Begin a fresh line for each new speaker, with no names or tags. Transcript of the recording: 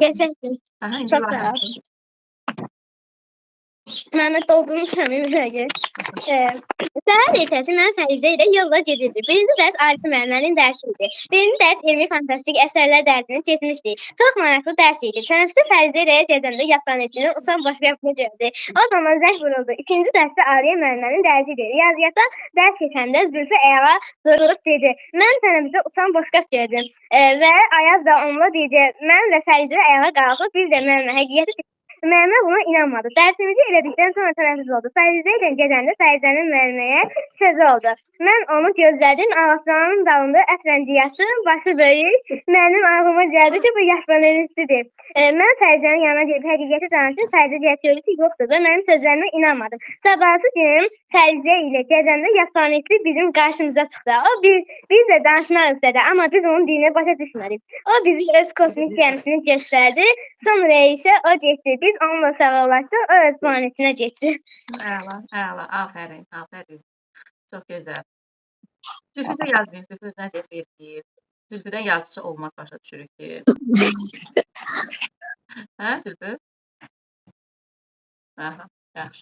Qəşəngdir.
Aha, indi
Çox sağ ol.
layihədir.
Məhəmməd doldurmuşam bir dəqiqə. Səhər ertəsi mən Fərizə ilə yolla gedirdik. Birinci dərs Arif müəllimənin dərsi idi. Birinci dərs elmi fantastik əsərlər dərsini keçmişdik. Çox maraqlı dərs idi. Tənəffüsdə Fərizə ilə gedəndə yat planetinin uçan boşqabını gördü. O zaman zəng vuruldu. İkinci dərsdə Aliyə müəllimənin dərsi idi. Riyaziyyatdan dərs keçəndə Zülfü ayağa durub dedi: "Mən tənəffüsdə uçan boşqab gördüm." Və Ayaz da onunla dedi: "Mən və Fərizə ayağa qalxıb bir də müəllimə həqiqəti. Müəllimə buna inanmadı. Dərsimizi elədikdən sonra tənəffüs oldu. Fərizə ilə gedəndə Fərizənin müəlliməyə sözü oldu. Mən onu gözlədim. Ağacların dalında əfrəndi yaşı, başı böyük. Mənim ağlıma gəldi ki, bu yaşlanesidir. Mən Fərizənin yanına gedib həqiqəti danışdım. Fərizə cavab verdi ki, yoxdur və mənim sözlərimə inanmadı. Sabahsı gün Fərizə ilə gedəndə yaşlanesi bizim qarşımıza çıxdı. O bizlə danışmaq istədi, amma biz onun dilini başa düşmədik. O bizi öz kosmik gəmisini göstərdi. Sonra isə o getdi. Biz onunla sağollaşdıq. O öz planetinə getdi.
Əla, əla, afərin, afərin. Çox gözəl. Zülfü də yazmayın, Zülfü özünə səs verməyib. Zülfüdən yazıçı olmaz, başa düşürük ki. Hə, Zülfü? Aha, yaxşı.